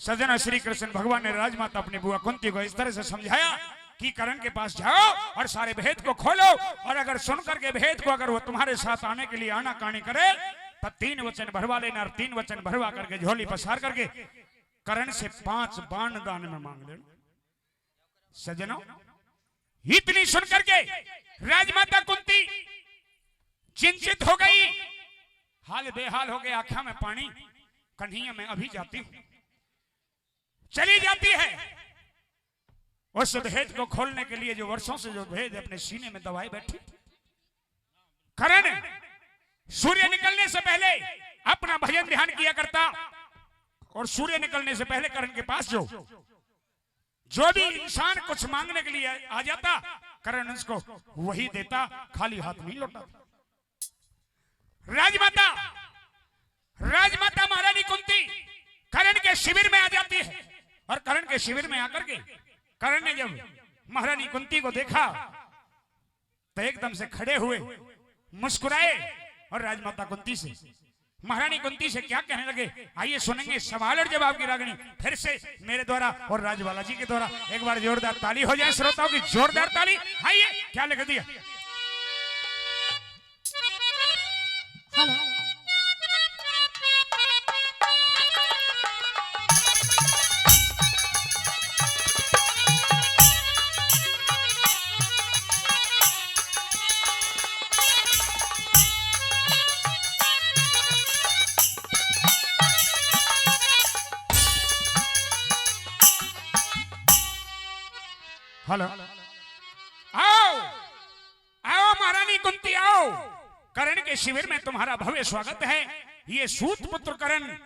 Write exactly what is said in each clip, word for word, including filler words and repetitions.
सज्जनों, श्री कृष्ण भगवान ने राजमाता अपनी बुआ कुंती को इस तरह से समझाया कि कर्ण के पास जाओ और सारे भेद को खोलो, और अगर सुन करके भेद को, अगर वो तुम्हारे साथ आने के लिए आनाकानी करे, तो तीन वचन भरवा लेना, और तीन वचन भरवा करके झोली पसार करके कर्ण से पांच बाण दान में मांग लेना। सज्जनों, इतनी सुन करके राजमाता कुंती चिंतित हो गई, हाल बेहाल हो गया, आंखों में पानी, कन्हैया मैं अभी जाती हूं। चली जाती है उस भेद को खोलने के लिए, जो वर्षों से जो भेद अपने सीने में दबाए बैठी। कर्ण सूर्य निकलने से पहले अपना भजन ध्यान किया करता, और सूर्य निकलने से पहले कर्ण के पास जो, जो भी इंसान कुछ मांगने के लिए आ जाता, कर्ण उसको वही देता, खाली हाथ नहीं लौटाता। राजमाता, राजमाता महारानी कुंती कर्ण के शिविर में आ जाती है, और कर्ण के शिविर में आकर के कर्ण ने जब महारानी कुंती को देखा, तो एकदम से खड़े हुए, मुस्कुराए और राजमाता कुंती से, महारानी कुंती से क्या कहने लगे, आइए सुनेंगे सवाल और जवाब की रागनी फिर से मेरे द्वारा और राजबाला जी के द्वारा। एक बार जोरदार ताली हो जाए श्रोताओं की, जोरदार ताली। आइए, क्या लिख दिया? हेलो। हेलो। आओ, आओ महारानी कुंती, आओ। कर्ण के शिविर में तुम्हारा भव्य स्वागत है। ये सूत पुत्र कर्ण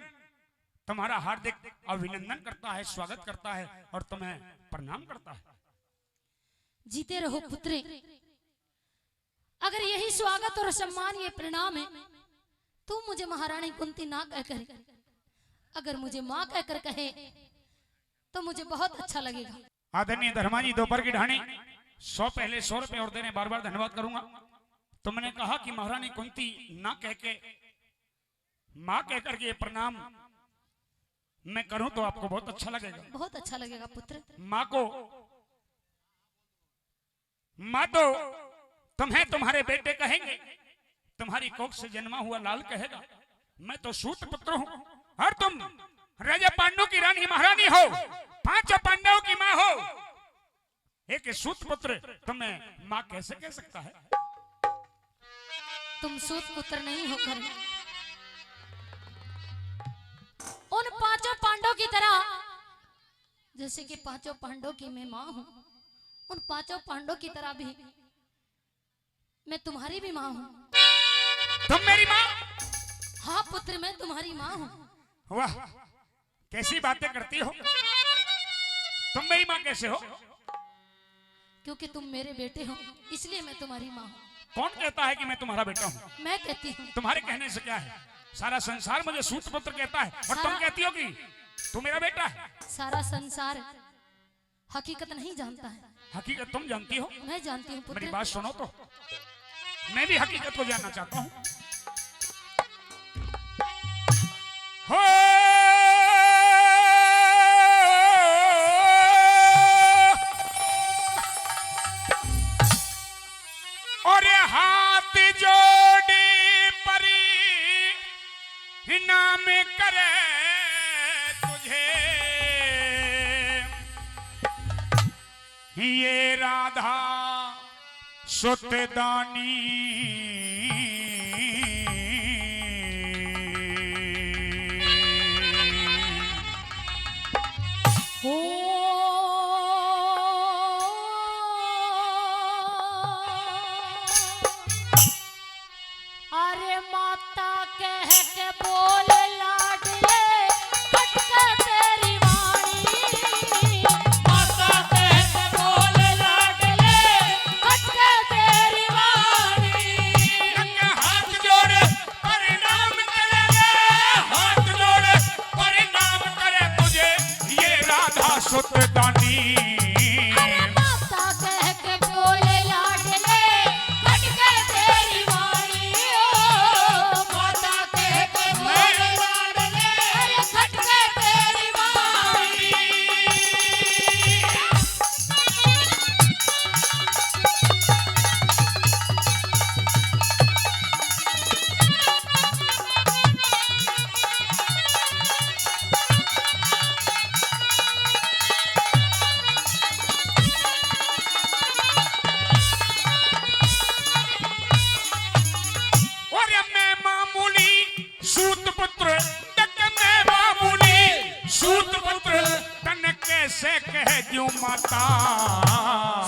तुम्हारा हार्दिक अभिनंदन करता है, स्वागत करता है और तुम्हें प्रणाम करता है। जीते रहो पुत्रे। अगर यही स्वागत और सम्मान, ये प्रणाम है, तू मुझे महारानी कुंती ना कहकर, अगर मुझे माँ कहकर कहे, तो मुझे बहुत अच्छा लगेगा। आदरणीय धर्मा जी दोपहर की ढाणी, सौ पहले सौ रुपए और देने, बार बार धन्यवाद करूंगा। तुमने कहा कि महारानी कुंती ना कह के माँ कहकर के ये प्रणाम मैं करूं तो आपको बहुत अच्छा लगेगा। बहुत अच्छा लगेगा पुत्र। माँ को, माँ तो तुम्हें तुम्हारे बेटे कहेंगे, तुम्हारी कोख से जन्मा हुआ लाल कहेगा। मैं तो सूत पुत्र हूँ और तुम राजा पांडु की रानी महारानी हो, पांचों पांडवों की माँ हो। एक सूत पुत्र तुम्हें माँ कैसे कह सकता है? तुम सूत पुत्र नहीं हो कर्ण। उन पांचों पांडवों की तरह, जैसे कि पांचों पांडवों की मैं माँ हूँ, उन पांचों पांडवों की तरह भी मैं तुम्हारी भी माँ हूँ। तुम मेरी माँ? हाँ पुत्र, मैं तुम्हारी माँ हूँ। वाह, कैसी बातें करती हो तुम, मेरी माँ कैसे हो? क्योंकि तुम मेरे बेटे हो, इसलिए मैं तुम्हारी माँ हूँ। कौन कहता है कि मैं तुम्हारा बेटा हूँ? मैं कहती हूँ। तुम्हारे कहने से क्या है, सारा संसार मुझे सूत पुत्र कहता है और तुम कहती हो कि तू मेरा बेटा है। सारा संसार हकीकत नहीं जानता है। हकीकत तुम जानती हो? मैं जानती हूँ पुत्र। मेरी बात सुनो तो, मैं भी हकीकत को जानना चाहता हूँ। हो और हाथ जोड़ी परी नाम करे तुझे, ये राधा सुतदानी। अरे माता कह के बोल लाडले, खटके तेरी वाणी। माता कह के बोल लाडले, खटके तेरी वाणी। हाथ जोड़ प्रणाम करे, हाथ जोड़ प्रणाम करे तुझे ये राधा सुतदानी। सूत पुत्र तन कैसे कह दूं माता।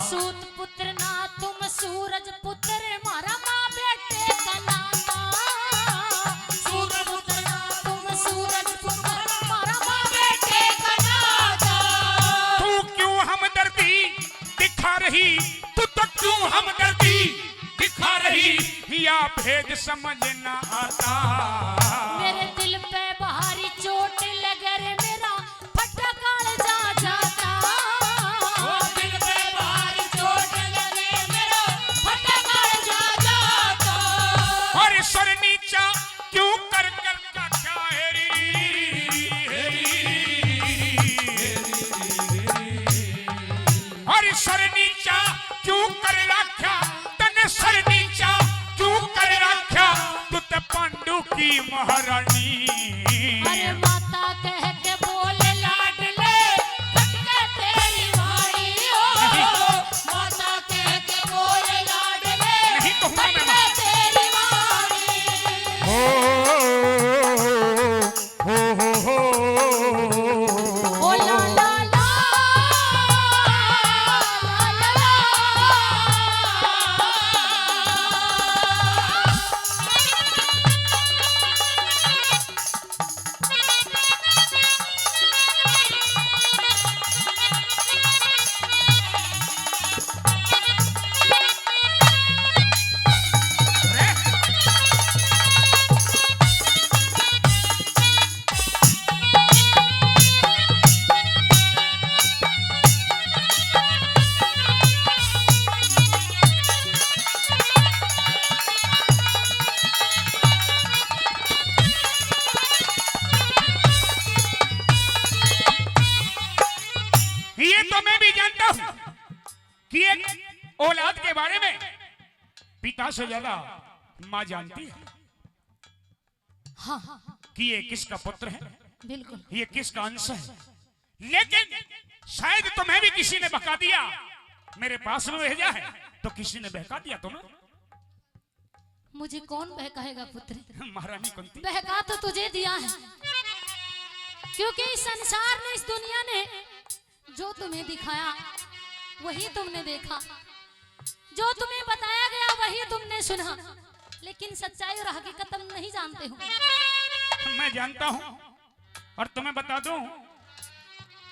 सूत पुत्र ना तुम सूरज पुत्र, मारा माँ बेटे का नाता। सूत पुत्र ना तुम सूरज पुत्र, मारा माँ बेटे का नाता। तू क्यों हमदर्दी दिखा रही, तू तो क्यों हमदर्दी दिखा रही, या भेद समझ ना आता। मेरे दिल पे भारी चोट लगे रे, मेरा फटा कालजा जाता। ओ दिल पे भारी चोट लगे, मेरा फटा कालजा जाता। और सर नीचा क्यों कर कर का क्या हेरी, हेरी, हेरी, हेरी। और सर नीचा क्यों कर राख्या, तने सर नीचा क्यों कर राख्या, तू ते पांडु की महारानी। अरे माता कह के बोल लाडले, खटके तेरी वाणी हो। नहीं। माता कह के बोल लाडले, नहीं कहूंगा मैं खटके माँ। तेरी वाणी। हो। हो, हो, हो। ओ ला, ला, ला, ला, ला, ला। ये तो मैं भी जानता हूं कि एक औलाद के बारे में पिता से ज्यादा माँ जानती है। हाँ, हाँ, हाँ। कि ये किसका पुत्र है, बिल्कुल। ये किसका अंश है। लेकिन शायद तुम्हें भी किसी ने बहका दिया, मेरे पास में भेजा है, तो किसी ने बहका दिया तुम्हें। मुझे कौन बहकाएगा पुत्र? महारानी कुंती। बहका तो तुझे दिया है, क्योंकि इस संसार ने, इस दुनिया ने जो तुम्हें दिखाया, वही तुमने देखा, जो तुम्हें बताया गया, वही तुमने सुना, लेकिन सच्चाई और हकीकत तुम नहीं जानते हो। मैं जानता हूं, और तुम्हें बता दूं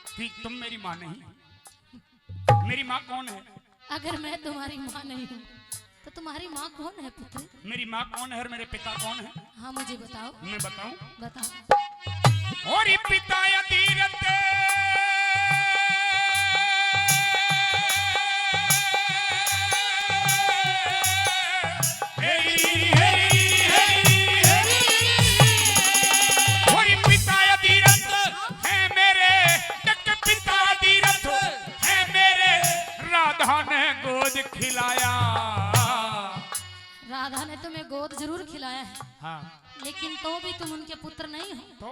कि तुम मेरी माँ नहीं। मेरी माँ कौन है? अगर मैं तुम्हारी माँ नहीं हूँ, तो तुम्हारी माँ कौन है पुत्र? मेरी माँ कौन है और मेरे पिता कौन है? हाँ, मुझे बताओ। मैं बताऊं? बताओ। और ये पिता या तीरथ, और ये पिता या तीरथ है मेरे, एक पिता या तीरथ है मेरे, राधा ने गोद खिलाया। राधा ने तुम्हें गोद जरूर खिलाया है, हाँ। लेकिन तो भी तुम उनके पुत्र नहीं हो। तो?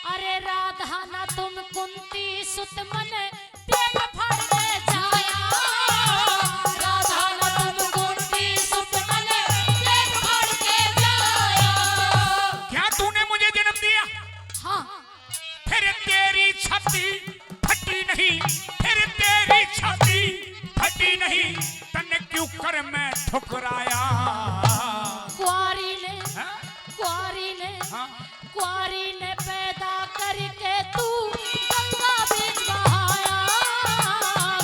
अरे राधा ना तुम कुंती सुत मन पेट फाड़ के जाया। राधा ना तुम कुंती सुत मन पेट फाड़ के जाया। क्या तूने मुझे जन्म दिया? हाँ। फिर तेरी छाती फटी नहीं, फिर तेरी छाती फटी नहीं, तन्ने क्यों कर मैं ठुकराया? कुआरी ने, हाँ? कुआरी ने, हाँ? कुआरी ने पैदा करके तू गंगा बीच बहाया।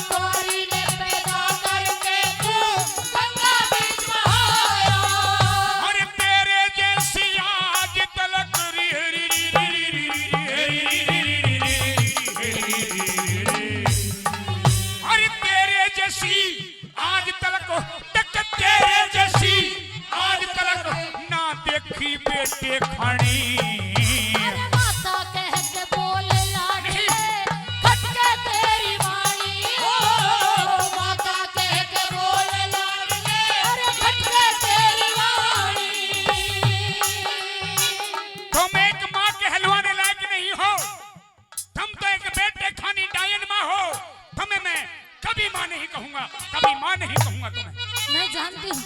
कुआरी ने पैदा करके तू गंगा बीच बहाया। अरे तेरे जैसी आज तलक री, री, री, अरे तेरे जैसी आज तलक, तक तेरे जैसी आज तलक ना देखी बेटे खानी। अरे माता कह के बोल लाडले, खटके तेरी वाणी। ओ माता कह के बोल लाडले, अरे खटके तेरी वाणी। तुम एक माँ कहलवाने लायक नहीं हो, तुम तो एक बेटे खानी डायन माँ हो। तुम्हें मैं कभी माँ नहीं कहूंगा, कभी माँ नहीं कहूंगा तुम्हें। मैं जानती हूँ,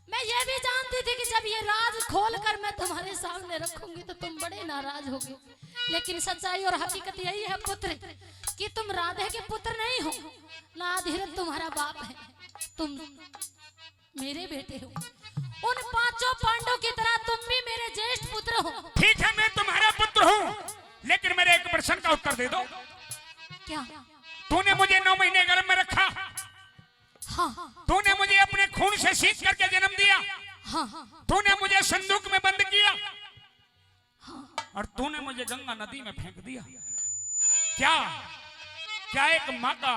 मैं ये भी जानती थी कि जब ये राज खोल कर मैं तुम्हारे सामने रखूंगी तो तुम बड़े नाराज होगे, लेकिन सच्चाई और हकीकत यही है पुत्र कि तुम राधे के पुत्र नहीं हो, ना अधिरथ तुम्हारा बाप है, तुम मेरे बेटे हो। उन पांचों पांडव की तरह तुम भी मेरे ज्येष्ठ पुत्र हो। ठीक है, मैं तुम्हारा पुत्र हूँ, लेकिन मेरे एक प्रश्न का उत्तर दे दो। क्या? तूने मुझे नौ महीने गर्भ में रखा, हाँ। तूने मुझे अपने खून से सींच करके जन्म दिया, हाँ। तूने मुझे संदूक में बंद किया, हाँ। और तूने मुझे गंगा नदी में फेंक दिया। क्या, क्या एक माँ का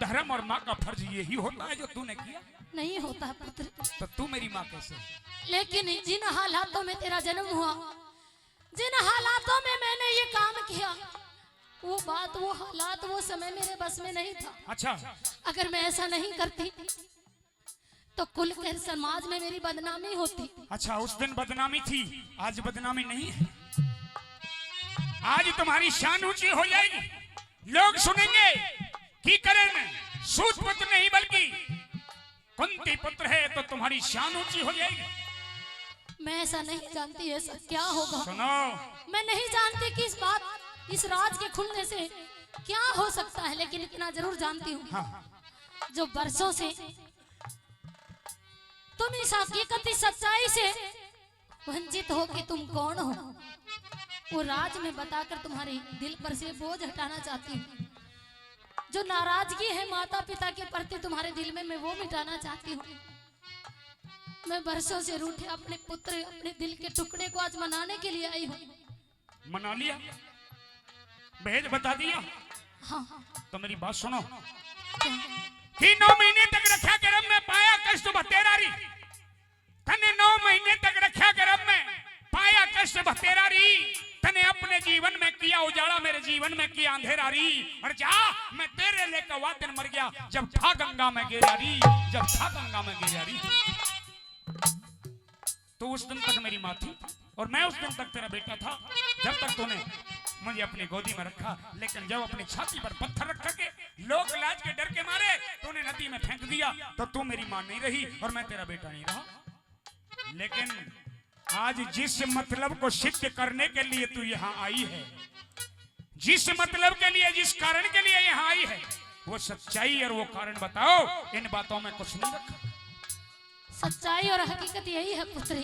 धर्म और माँ का फर्ज यही होता है जो तूने किया? नहीं होता पुत्र। तो तू मेरी माँ कैसे? लेकिन जिन हालातों में तेरा जन्म हुआ, जिन हालातों में मैंने ये काम किया, वो बात, वो हालात, वो समय मेरे बस में नहीं था। अच्छा। अगर मैं ऐसा नहीं करती तो कुल के समाज में मेरी बदनामी होती। अच्छा, उस दिन बदनामी थी, आज बदनामी नहीं है। आज तुम्हारी शान ऊंची हो जाएगी। लोग सुनेंगे कि कर्ण सूत पुत्र नहीं बल्कि कुंती पुत्र है, तो तुम्हारी शान ऊंची हो जाएगी। मैं ऐसा नहीं जानती, ऐसा क्या होगा? सुनो। मैं नहीं जानती कि इस बात, इस राज के खुलने से क्या हो सकता है, लेकिन इतना जरूर जानती हूँ, हाँ। जो बरसों से तुम इस हकीकत, इस सच्चाई से वंचित हो कि तुम कौन हो, वो राज में बताकर तुम्हारे दिल पर से बोझ हटाना चाहती हूँ। जो नाराजगी है माता पिता के प्रति तुम्हारे दिल में, मैं वो मिटाना चाहती हूँ। मैं बरसों से रूठे अपने पुत्र, अपने दिल के टुकड़े को आज मनाने के लिए आई हूँ। मना लिया, भेद बता दिया। हाँ। तो मेरी बात सुनो कि नौ महीने तक रखा गर्भ में, पाया कष्ट बतेरा री। तने नौ महीने तक रखा गर्भ में, पाया कष्ट बतेरा री। तने अपने जीवन में किया उजाला, मेरे जीवन में किया अंधेरा री। और जा, मैं तेरे लेकर वा दिन मर गया, जब था गंगा में गेरा री, जब था गंगा में गेरा री। तो उस दिन तक मेरी माँ थी और मैं उस दिन तक तेरा बेटा था, जब तक तूने मुझे अपनी गोदी में रखा। लेकिन जब अपनी छाती पर पत्थर रख के लोक लाज के डर के मारे तूने नदी में फेंक दिया, तो तू मेरी माँ नहीं रही और मैं तेरा बेटा नहीं रहा। लेकिन आज जिस मतलब को सिद्ध करने के लिए तू यहाँ आई है, जिस मतलब के लिए, जिस कारण के लिए यहाँ आई है, वो सच्चाई और वो कारण बताओ। इन बातों में कुछ नहीं रखा। सच्चाई और हकीकत यही है पुत्री,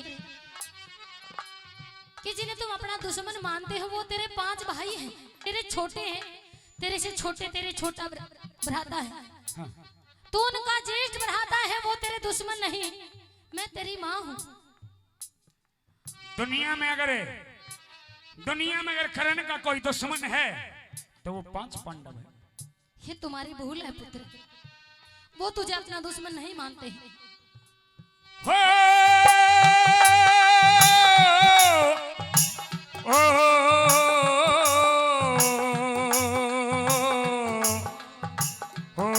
कि जिन्हें तुम अपना दुश्मन मानते हो, वो तेरे पांच भाई हैं, तेरे छोटे हैं, तेरे से छोटे, तेरे छोटा भ्रा-, भ्राता है। हाँ। तू उनका ज्येष्ठ भ्राता है, वो तेरे दुश्मन नहीं, मैं तेरी माँ हूँ। दुनिया में अगर, दुनिया में अगर कर्ण का कोई दुश्मन है तो वो पांच पांडव है। ये तुम्हारी भूल है पुत्र, वो तुझे अपना दुश्मन नहीं मानते। हो, ओ,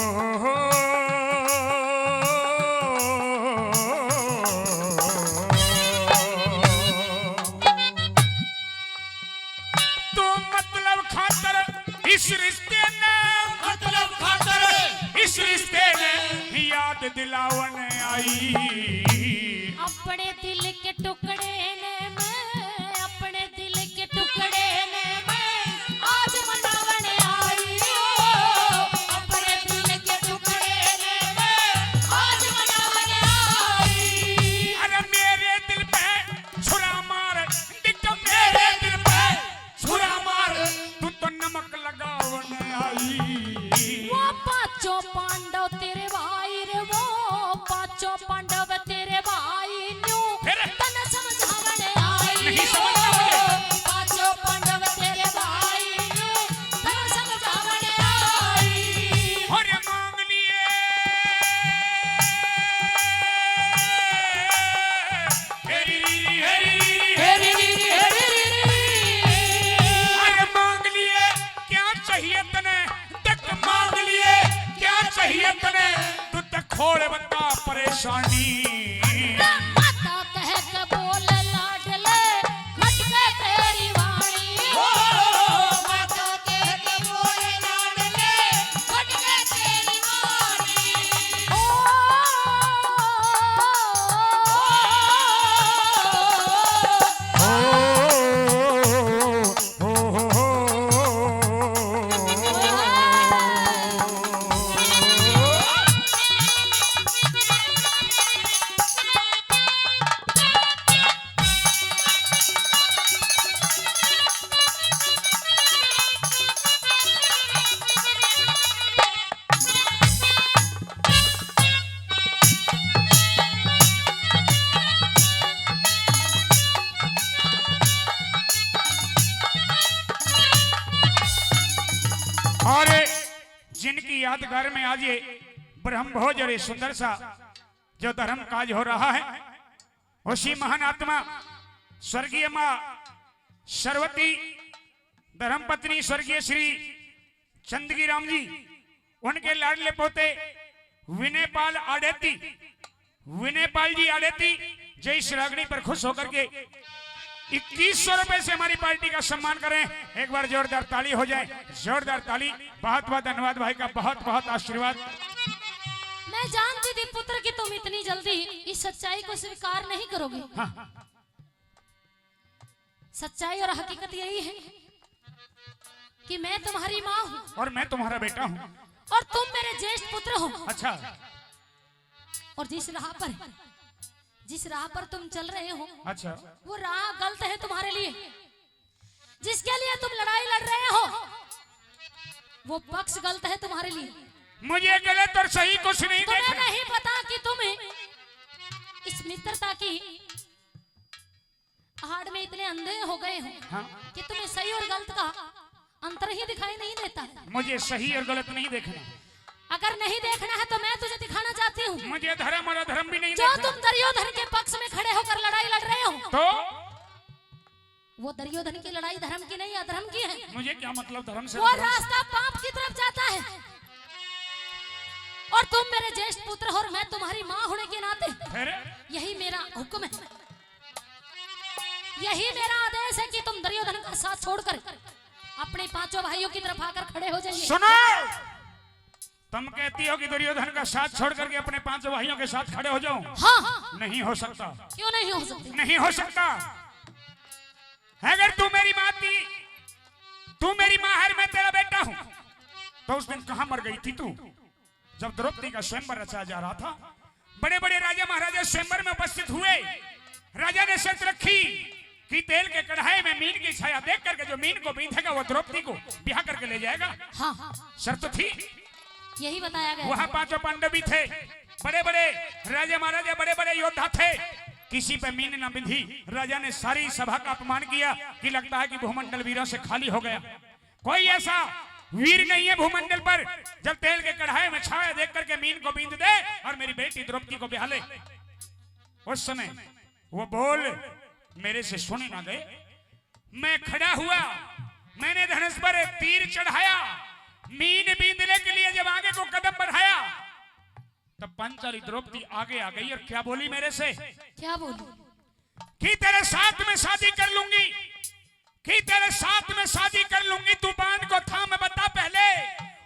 हो, हो। तू मतलब खातर इस रिश्ते ने, मतलब खातर इस रिश्ते ने याद दिलावन आई। अपने दिल के टुकड़े ने मैं, अपने दिल के टुकड़े ने मैं आज मनावन आई। ओ, अपने दिल के टुकड़े ने मैं आज मनावन आई। अरे मेरे दिल पे छुरा मार, दिल, मेरे दिल पे छुरा मार, तू तो नमक लगावन आई। वो पांचों पांडव तेरे भाई रे, वो पांचों पांडव तेरे भाई न्यू फिर? तन समझावन आई। नहीं समझ रहा मुझे। पांचों पांडव तेरे भाई न्यू तन समझावन आई। अरे मांग लिए, हेरी री री, हेरी री री, हेरी री री, हेरी री री। अरे मांग लिए क्या चाहिए तने, देख मांग लिए क्या चाहिए तने, तू तो खोल बता परेशानी। माता कह के बोल लाडले, मटके तेरी वाणी। ओ, माता कह के बोल लाडले, मटके तेरी वाणी। ओ, और जिनकी यादगार में आज ये ब्रह्मभोज और ये सुंदर सा जो धर्म काज हो रहा है, उसी महान आत्मा स्वर्गीय माँ सरस्वती, धर्मपत्नी स्वर्गीय श्री चंदगी राम जी, उनके लाडले पोते विनयपाल आड़ेती, विनयपाल जी आड़ेती, जो इस रागनी पर खुश होकर के इक्कीस सौ रुपए से हमारी पार्टी का सम्मान करें। एक बार जोरदार ताली हो जाए, जोरदार ताली। बहुत बहुत धन्यवाद भाई का, बहुत बहुत आशीर्वाद। मैं जानती थी पुत्र कि तुम इतनी जल्दी इस सच्चाई को स्वीकार नहीं करोगे। हाँ। सच्चाई और हकीकत यही है कि मैं तुम्हारी माँ हूँ और मैं तुम्हारा बेटा हूँ और तुम मेरे ज्येष्ठ पुत्र हो। अच्छा। और जिस राह पर, जिस राह पर तुम चल रहे हो, अच्छा। वो राह गलत है तुम्हारे लिए। जिसके लिए तुम लड़ाई लड़ रहे हो, वो पक्ष गलत है तुम्हारे लिए। मुझे गलत और सही कुछ नहीं तुम्हें देखना। नहीं पता कि तुम इस मित्रता की आड़ में इतने अंधे हो गए हो हाँ। कि तुम्हें सही और गलत का अंतर ही दिखाई नहीं देता है। मुझे सही और गलत नहीं देखना। अगर नहीं देखना है तो मैं तुझे दिखाना चाहती हूँ। मुझे धर्म और अधर्म भी नहीं जो देखना। तुम दुर्योधन के पक्ष में खड़े होकर लड़ाई लड़ रहे हो, तो वो दुर्योधन की लड़ाई धर्म की नहीं, अधर्म की है। मुझे क्या मतलब धर्म से? वो अधर्म? रास्ता पाप की तरफ जाता है। और तुम मेरे ज्येष्ठ पुत्र हो और मैं तुम्हारी माँ होने के नाते फिर? यही मेरा हुक्म है, यही मेरा आदेश है कि तुम दुर्योधन का साथ छोड़कर अपने पांचों भाइयों की तरफ आकर खड़े हो जाइए। सुनो, तुम कहती हो कि दुर्योधन का साथ छोड़ करके अपने पांचों भाइयों के साथ खड़े हो जाऊं? हाँ। नहीं हो सकता। क्यों नहीं हो सकता? नहीं हो सकता। अगर तू मेरी माँ थी, तू मेरी माँ है, मैं तेरा बेटा हूँ, तो उस दिन कहाँ मर गई थी तू? जब द्रौपदी का स्वयंवर रचा जा रहा था, बड़े बड़े राजा महाराजा स्वयंवर में उपस्थित हुए। राजा ने शर्त रखी कि तेल के कढ़ाई में मीन की छाया देख करके जो मीन को बींधेगा वो द्रौपदी को ब्याह करके ले जाएगा। हाँ, हाँ। शर्त थी। यही बताया गया वहाँ था। पांचों पांडव भी थे, बड़े बड़े राजा महाराजा, बड़े बड़े योद्धा थे। किसी पे मीन ना बिंधी। राजा ने सारी सभा का अपमान किया कि लगता है कि भूमंडल वीरों से खाली हो गया। कोई ऐसा वीर नहीं है भूमंडल पर, जब तेल के कढ़ाई में छाया देख करके मीन को बींद दे और मेरी बेटी द्रौपदी को ब्याह ले। उस समय वो बोल मेरे से सुने ना गए। मैं खड़ा हुआ, मैंने धनुष पर तीर चढ़ाया, मीन बींदने के लिए जब आगे को कदम बढ़ाया, तब पांचाली द्रौपदी आगे आ गई और क्या बोली मेरे से? क्या बोली? कि तेरे साथ में शादी कर लूंगी, कि तेरे साथ में शादी कर लूंगी। तू बाण को थाम बता पहले,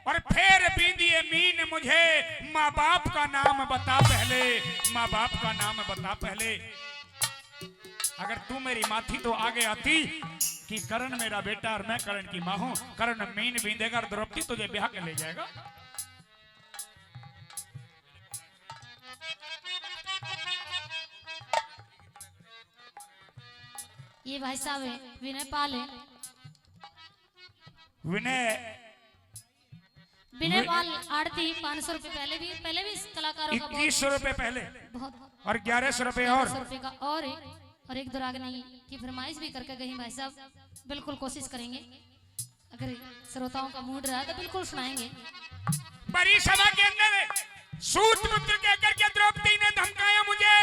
और फिर बींदिए मीन मुझे। माँ बाप का नाम बता पहले, माँ बाप का नाम बता पहले। अगर तू मेरी माँ थी तो आगे आती कि कर्ण मेरा बेटा और मैं कर्ण की माँ हूँ। कर्ण मीन बींदेगा और द्रौपदी तुझे ब्याह के ले जाएगा। ये भाई साहब है, विनय पाल है। विनय विनय पाल आड़ती, पाँच सौ रुपए पहले भी, पहले भी इस कलाकारों का बहुत इक्कीस सौ रुपए पहले बहुत और ग्यारह सौ रुपए और सौ रुपए का और है। और एक दो रागनी की फरमाइश भी करके गई भाई साहब, बिल्कुल कोशिश करेंगे, अगर श्रोताओं का मूड रहा तो बिल्कुल सुनाएंगे। बड़ी सभा के अंदर सूत पुत्र कहकर के द्रौपदी ने धमकाया मुझे,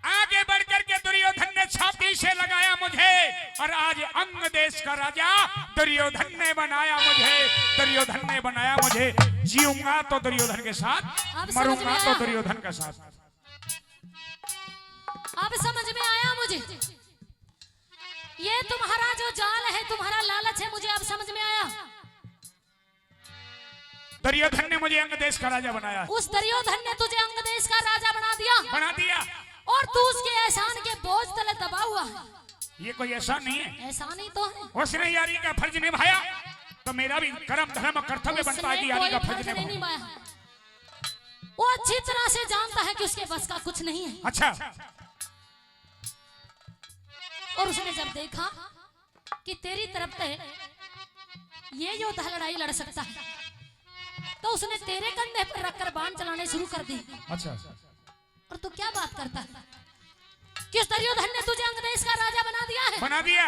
आगे बढ़ करके दुर्योधन ने छाती से लगाया मुझे, और आज अंग देश का राजा दुर्योधन ने बनाया मुझे, दुर्योधन ने बनाया मुझे। जीऊंगा तो दुर्योधन के साथ, अब समझ में मरूंगा तो आया। दुर्योधन के साथ। अब समझ में आया मुझे, ये तुम्हारा जो जाल है, तुम्हारा लालच है, मुझे अब समझ में आया। दुर्योधन ने मुझे अंग देश का राजा बनाया। उस दुर्योधन ने तुझे अंग देश का राजा बना दिया। बना दिया। और तू उसके एहसान के बोझ तले दबा हुआ है। ये कोई एहसान नहीं है। एहसान ही तो है। उसने यारी का फर्ज निभाया, तो मेरा भी कर्म, धर्म, कर्तव्य बनता है उसने कि यारी का कोई फर्ज फर्ज नहीं निभाऊं। निभाया। वो अच्छी तरह से जानता है कि उसके बस का कुछ नहीं है। अच्छा। और उसने जब देखा कि तेरी तरफ से ये योद्धा लड़ाई लड़ सकता है, तो उसने तेरे कंधे पर रखकर बाण चलाने शुरू कर दी। अच्छा। और तू क्या बात करता है कि उस दुर्योधन ने तुझे अंग देश का राजा बना दिया है? बना दिया।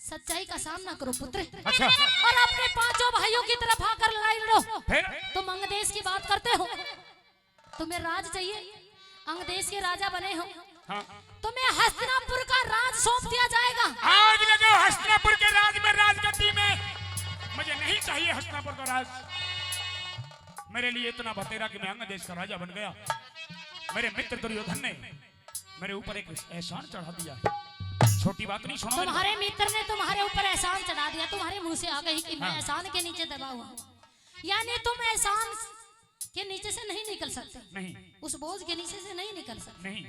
सच्चाई का सामना करो पुत्र। अच्छा। और अपने पांचों भाइयों की तरफ आकर लड़ाई लड़ो। फिर? तुम अंगदेश की बात करते हो, तुम्हें राज चाहिए, अंगदेश के राजा बने हो, हाँ। तुम्हें हस्तिनापुर का राज सौंप दिया जाएगा। आज लगे हस्तिनापुर के राज में, राजगद्दी में। मुझे नहीं चाहिए हस्तिनापुर का राज। मेरे लिए इतना बतेरा कि मैं अंगदेश का राजा बन गया। मेरे मित्र दुर्योधन ने मेरे ऊपर एक एहसान चढ़ा दिया है। छोटी बात नहीं, सुनो मेरी बात। तुम्हारे मित्र ने तुम्हारे ऊपर एहसान चढ़ा दिया, तुम्हारे मुंह से आ गई कि मैं हाँ। एहसान के नीचे दबा हुआ हूँ। यानी तुम एहसान के नीचे से नहीं निकल सकते। नहीं। उस बोझ के नीचे से नहीं निकल सकते। नहीं।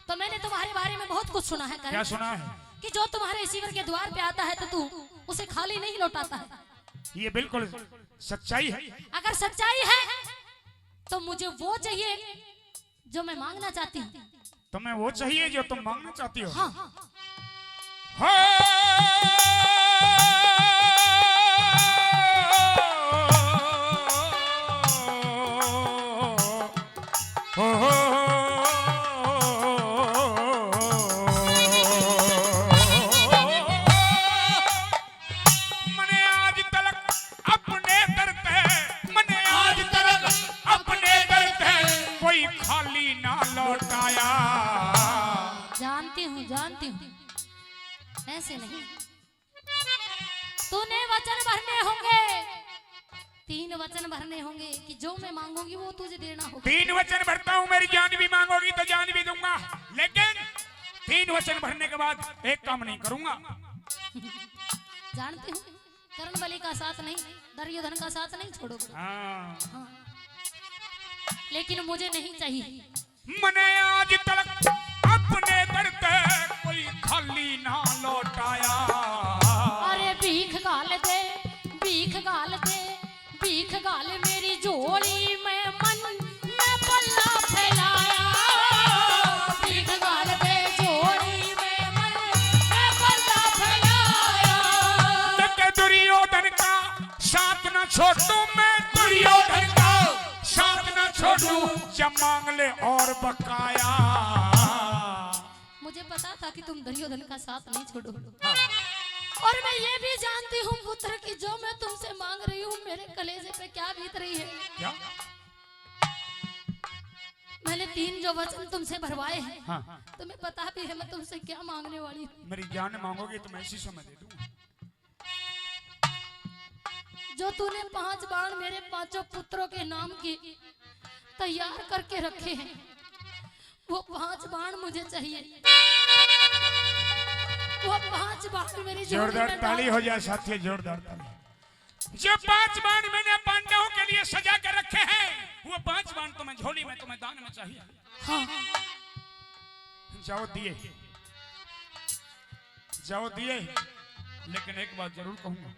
तो मैंने तुम्हारे बारे में बहुत कुछ सुना है, करण। क्या सुना है? कि जो तुम्हारे ईश्वर के द्वार पे आता है तो तू उसे खाली नहीं लौटाता है। ये बिल्कुल सच्चाई है। अगर सच्चाई है तो मुझे वो चाहिए जो मैं मांगना चाहती हूँ। तुम्हें वो चाहिए जो तुम मांगना चाहती हो। हाँ। हो। हो। मने आज तलक अपने दर ते, मने आज तलक अपने दर ते कोई खाली ना लौटाया। जानती हूँ, जानती हूँ, ऐसे नहीं। तूने वचन भरने होंगे, तीन वचन भरने होंगे कि जो मैं मांगूंगी वो तुझे देना होगा। तीन वचन भरता हूँ, मेरी जान भी मांगोगी तो जान भी दूंगा, लेकिन तीन वचन भरने के बाद एक काम नहीं करूंगा। जानती हूँ, करण बलि का साथ नहीं, दुर्योधन का साथ नहीं छोड़ोगे। हाँ। हाँ। लेकिन मुझे नहीं चाहिए। मने आज तलक अपने दर ते कोई खाली ना लौटाया। अरे भीख घाल दे, भीख घाल दे, भीख घाल मेरी झोली में, मन ने पल्ला फैलाया। भीख घाल दे झोली में, मन ने पल्ला फैलाया। ते दुर्योधन का साथ ना छोड़ू मैं, दुर्योधन का साथ ना छोड़ू, जब मांग ले और बकाया। मुझे पता था कि तुम दुर्योधन का साथ नहीं छोड़ोगे। हाँ। और मैं ये भी जानती हूँ पुत्र कि जो मैं तुमसे मांग रही हूँ, मेरे कलेजे पे क्या बीत रही है। क्या? मैंने तीन जो वचन तुमसे भरवाए हैं, हाँ। तुम्हें पता भी है मैं तुमसे क्या मांगने वाली हूँ। मेरी जान मांगोगे तो मैं इसी समय दे दूंगा। जो तूने पांच बाण मेरे पांचों पुत्रों के नाम के तैयार करके रखे हैं, वो पांच बाण मुझे चाहिए। वो पांच बाण मेरी झोली में डाल। जोरदार ताली हो जाए साथियों, जोरदार ताली। जो पांच बाण मैंने पांडवों के लिए सजा के रखे हैं, वो पांच बाण तुम्हें झोली में, तुम्हें दान में चाहिए। हाँ। जाओ दिए, जाओ दिए, लेकिन एक बात जरूर कहूंगा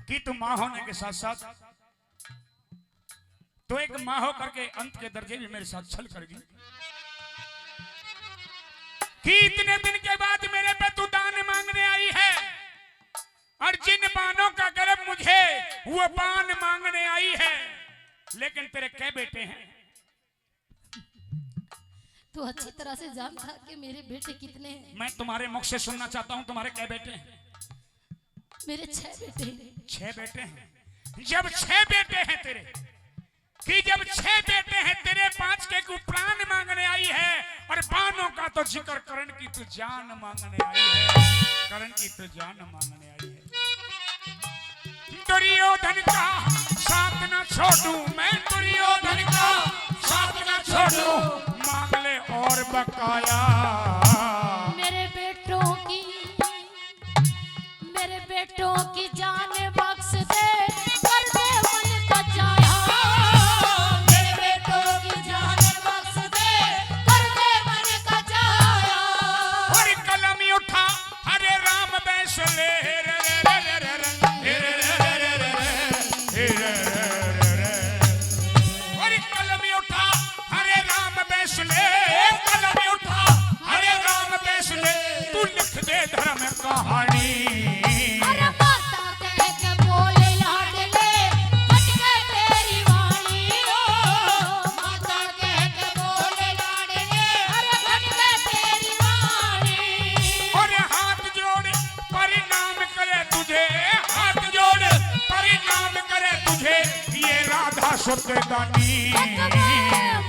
कि तुम माँ होने के साथ साथ तो एक माँ होकर के अंत के दर्जे भी मेरे साथ छल कर गई कि इतने दिन के बाद मेरे पे तू दान मांगने आई है और जिन बाणों का गर्व मुझे वो बाण मांगने आई है, लेकिन तेरे कै बेटे हैं? तू अच्छी तरह से जानता कि मेरे बेटे कितने हैं। मैं तुम्हारे मुख से सुनना चाहता हूँ, तुम्हारे कै बेटे हैं? मेरे छह बेटे हैं। छह बेटे हैं। जब छह बेटे हैं तेरे, कि जब छह बेटे हैं तेरे, पांच के को प्राण मांगने आई है और बाणों का तो जिक्र करण की तू जान मांगने आई है, करण की तू जान मांगने आई है। दुर्योधन का साथ ना छोड़ू मैं, दुर्योधन का साथ ना छोड़ू, मांग ले और बकाया। मेरे बेटों की, मेरे बेटों की जान बख्श दे, कर दे मन का चाया। मेरे बेटों की जान बख्श दे, कर दे मन का चाया। और कलम उठा, हरे राम बैसले रे रे रे रे रे रे रे रे रे रे रे रे रे रे रे। और कलम उठा, हरे राम बैसले, कलम उठा, हरे राम बैसले, तू लिख दे धर्म कहानी। अरे माता कह के बोले लाडले, खटके तेरी वाणी ओ। माता कह के बोले लाडले, अरे खटके तेरी वाणी। अरे हाँ सत्य दानी।